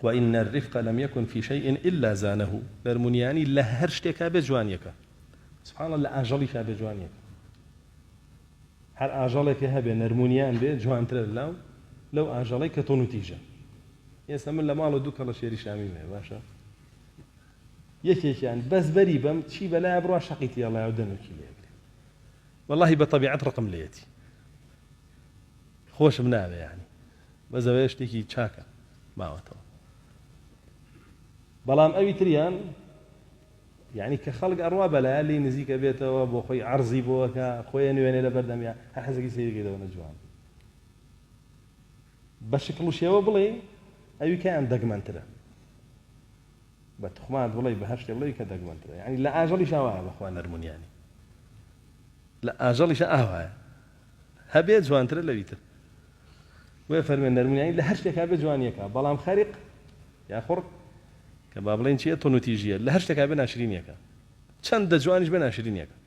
وان الرفق لم یکن فی شیء الا زانه، نەرمونیانی لە هەر شتێکا بێ جوانیەکە، سبحان اللە لە ئاژەڵیشا بێ جوانیەکە، هەر ئاژەڵێکێ هەبێ نەرمونیان بێ جوانترە لەو لەو ئاژەڵەی کە تونوتیژە. ئێستا من لە ماڵەوە دوو کەڵە شێری شامیم هەیە باشە یەکێکیان بەس بەری بەم چی بەلایە بڕوا شەقی تێڵایە و دەنوکی لێگرێ واللهی بە تەبیعەت ڕقم لێیەتی خۆشم ناوێ یانی بەس ئەوەیە شتێکی چاکە ماوەتەوە بەڵام ئەوی تریان یعنی کە خەڵک ئەڕوا بەلایە لی نزیکە بێتەوە بۆ خۆی عەرزی بۆکە خۆی نوێنێ لە بەردەمیا هەر حەزێکی سەیرکەیتەوە نەجوان بە شکڵ و شێوە بڵێ ئەوی کەیان دەگمەنترە بە تخمات بڵێ بە هەر شتێ بڵێ کە دەگمەنترە یعنی لە ئاژەڵی شاوایە بەخوا نەرمونیانی لە ئاژەڵیشە ئاوایە هەبێ جوانترە لەوی تر بۆیە فەرمێ نەرمونیانی لە هەر شتێکا بێ جوانیەکە بەڵام خەریق یا خوڕ کە با بڵێن چیە تونوتیژیە لە هەر شتێکا بێ ناشرینیەکە چەندە جوانیش بێ ناشرینیەکە.